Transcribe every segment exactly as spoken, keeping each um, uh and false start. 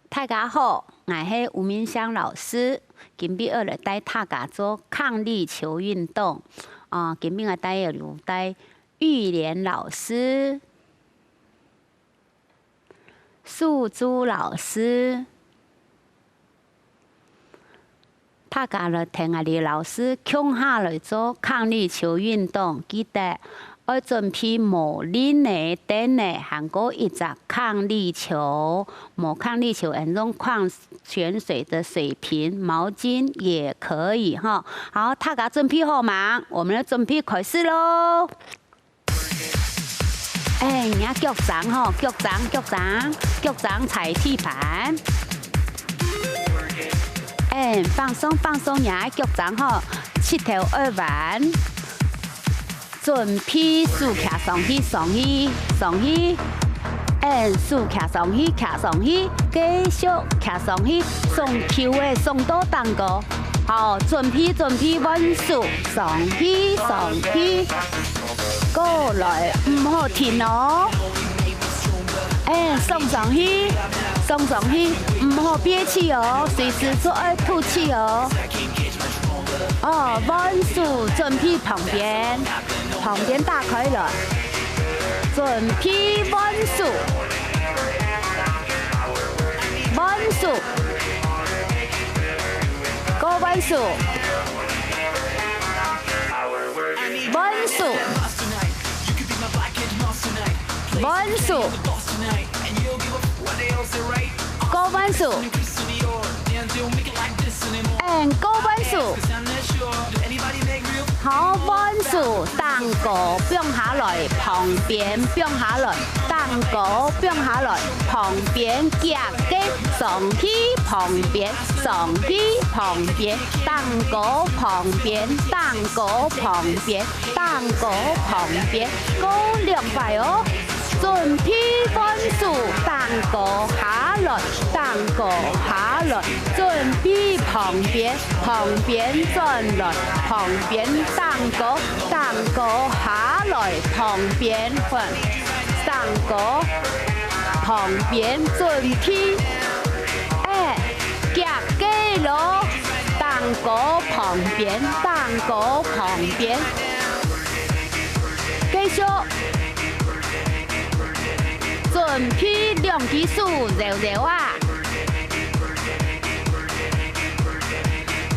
大家好，𠊎係吳明香老師，今晡日愛來帶大家做伉儷球運動。啊，今晡日𠊎帶个有帶玉蓮老師、素珠老師， 大家來跈𠊎俚老師共下來做伉儷球運動，記得愛準備無輪仔、凳仔，還過一隻伉儷球。無伉儷球，恩用礦泉水的水瓶、毛巾也可以哈。好，大家準備好吂？我們來準備開始囉！ 哎，若腳㬹吼，腳㬹，腳㬹，腳㬹在地板。哎，放鬆，放鬆若个腳㬹吼，膝頭愛彎。準備，手擎上去，上去，上去。哎，手擎上去，擎上去，繼續擎上去，雙球仔，雙到頂高。好，準備，準備，換手，上去，上去。 過來，毋好停哦。哎，送上去，送上去，毋好憋氣哦，隨時就愛吐氣哦。哦，換手準備旁邊，旁邊打開來，準備換手，換手，過換手。 換手，換手，過換手，嗯，過換手。好，換手，頂高放下來，旁邊放下來，頂高放下來，旁邊遽个，上去旁邊，上去旁邊。 頂高旁邊，頂高旁邊，頂高旁邊，過兩擺哦。準備換手，頂高下來，頂高下來，準備旁邊，旁邊轉來，旁邊頂高，頂高下來，旁邊換，頂高，旁邊準備，哎， 遽个囉，頂高旁邊，頂高旁邊。繼續，準備兩隻手搖搖啊！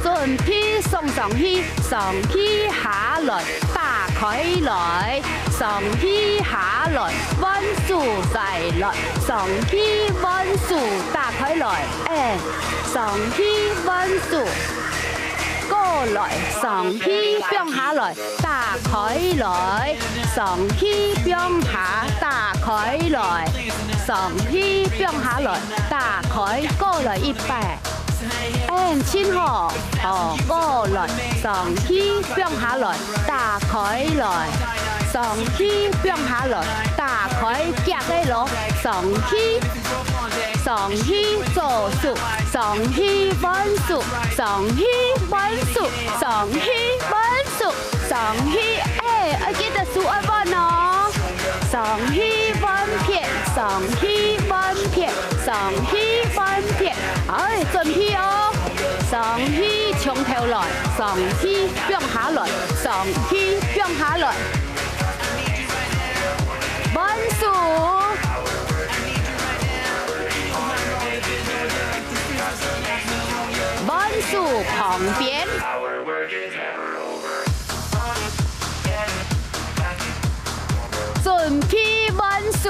準備送上去，上去下來，打開來。 上去下來，換手再來，上去換手打開來，哎，上去換手，過來，上去放下來，打開來，上去放下，打開來，上去放下來，打開，過來一擺。 嗯，盡好。哦，過來，上去放下來，打開來，上去放下來，打開，遽个囉，上去，上去左手，上去換手，上去換手，上去換手。 上去，哎，愛記得手愛換哦。上去換片，上去換片，上去換片。哎，準備哦。上去從頭來，上去放下來，上去放下來。換手。換手旁邊。 準備換手。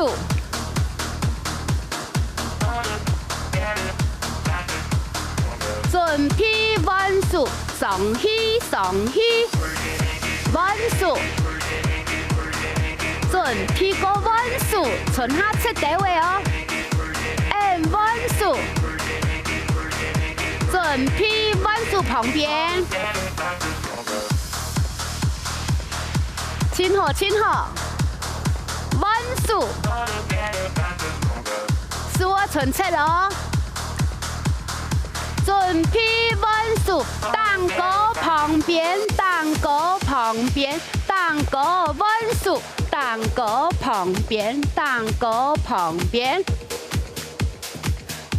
準備換手，上去，上去。換手。準備過換手，伸下直兜仔哦。嗯，換手。準備換手旁邊。 盡好，盡好。換手。手愛伸直哦。準備換手，頂高旁邊，頂高，旁邊，頂高，換手，頂高，旁邊，頂高，旁邊。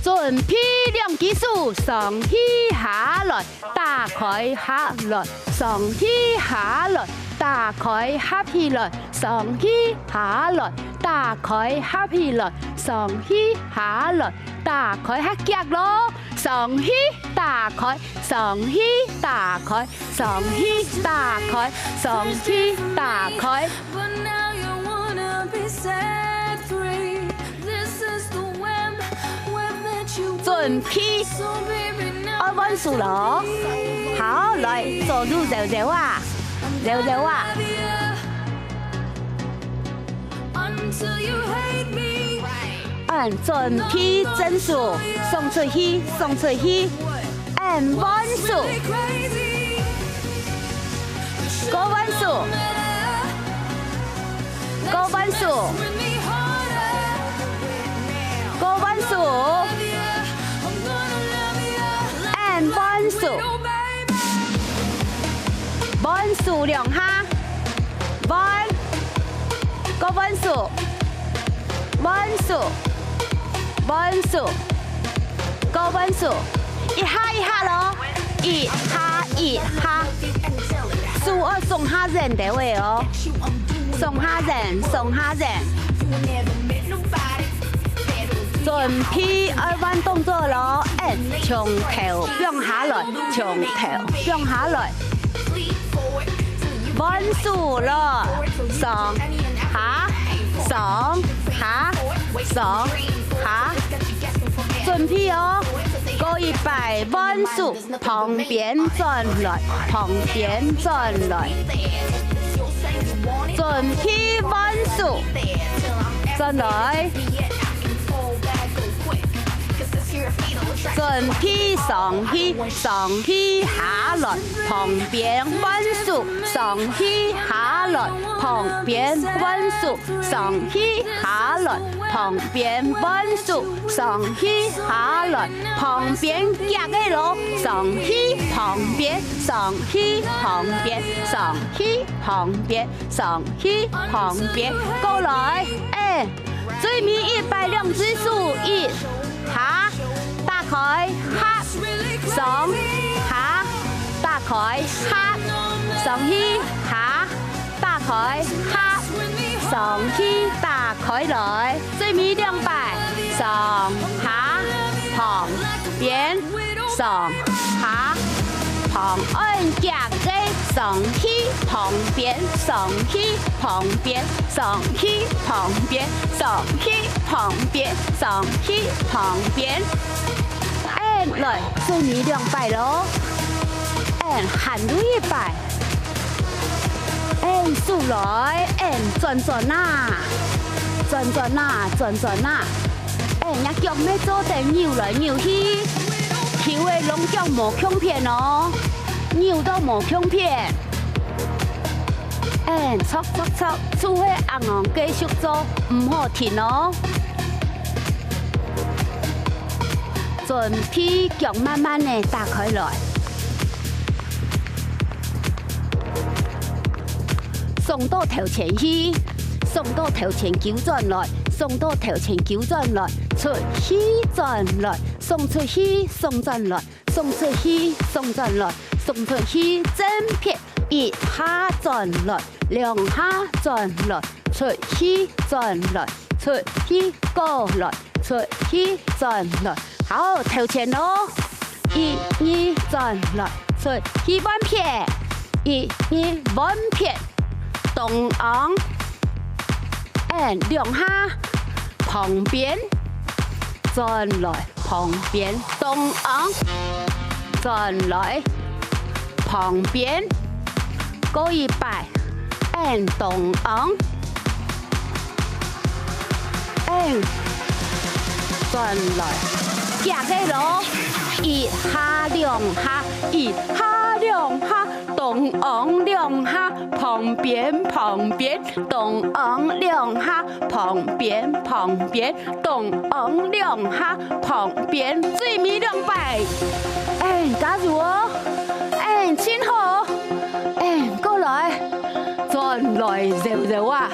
準備兩隻手，上去下來，打開合來，上去下來，打開合起來，上去下來，打開合起來，上去下來，打開合腳咯，上去打開。 上去打開，上去打開，上去打開。準備，愛換手咯。好，來，左右搖搖啊，搖搖啊。 恁準備正手，送出去，送出去。恁換手，過換手，過換手，過換手。恁換手。 換手兩下，換，過換手，換手，換手，過換手，一下一下咯，一下一下，手愛鬆下仔兜仔哦，鬆下仔，鬆下仔。 準備愛換動作咯，恁從頭放下來，從頭放下來。換手咯，上下，上下，上下。準備哦，過一擺換手。 旁邊轉來，旁邊轉來。準備換手，轉來。準備上去，上去下來，旁邊換手，上去下來，旁邊換手，上去下來，旁邊換手。 上去下來，旁邊夾个咯，上去旁邊，上去旁邊，上去旁邊，上去旁邊，過來，欸，最尾一擺兩隻手，一下，打開，合，上下，打開，合，上去，下， 打開，合，上去打開來，最尾兩擺，上下，旁邊，上下，旁，恁夾个，上去，旁邊，上去，旁邊，上去，旁邊，上去，旁邊，上去，旁邊。 恁來，最尾兩擺咯。恁還有一擺。恁手來，恁轉轉啊，轉轉啊，轉轉啊。恁若腳乜做得扭來扭去，球仔攏腳無共片哦，扭到無共片。 恁，著著著，就係恁樣繼續做，毋好停哦。準備腳慢慢仔打開來。送到頭前去，送到頭前勼轉來，送到頭前勼轉來，出去轉來，送出去，送轉來。 送出去，送轉來，送出去，正撇，一下轉來，兩下轉來，出去轉來，出去過來，出去轉來。好，頭前咯，一、二，轉來，出去換撇，一、二，換撇，中央。 恁兩下，旁邊，轉來，旁邊，中央，轉來，旁邊，過一擺，恁中央，恁轉來，夾个咯，一下兩下，一下兩下， 中央兩下，旁邊，旁邊，中央兩下，旁邊，旁邊，中央兩下，旁邊，最尾兩擺。恁，加油哦！恁，盡好！來揉揉啊！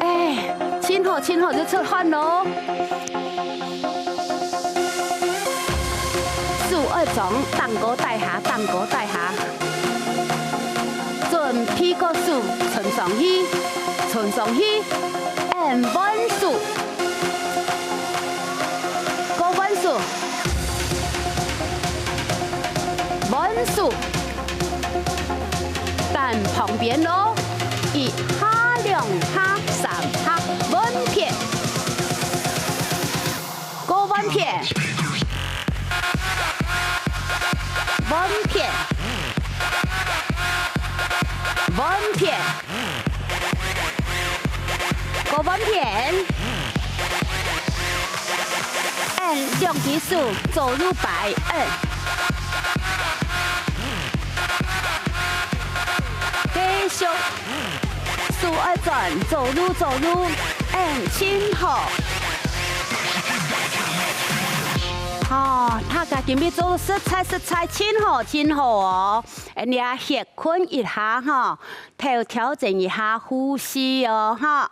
哎，盡好盡好，就出汗咯。手愛掌，頂高底下，頂高底下。準備个手伸上去，伸上去，and換手。 過換手，換手，單旁邊咯，一下、兩下、三下，換片，過換片，換片，換片。 過換片。And兩隻手左右擺，and。繼續，手愛轉左右左右，and盡好。哦，大家今日做實在實在盡好盡好哦！And這歇睏一下吼，頭調整一下呼吸哦，哈。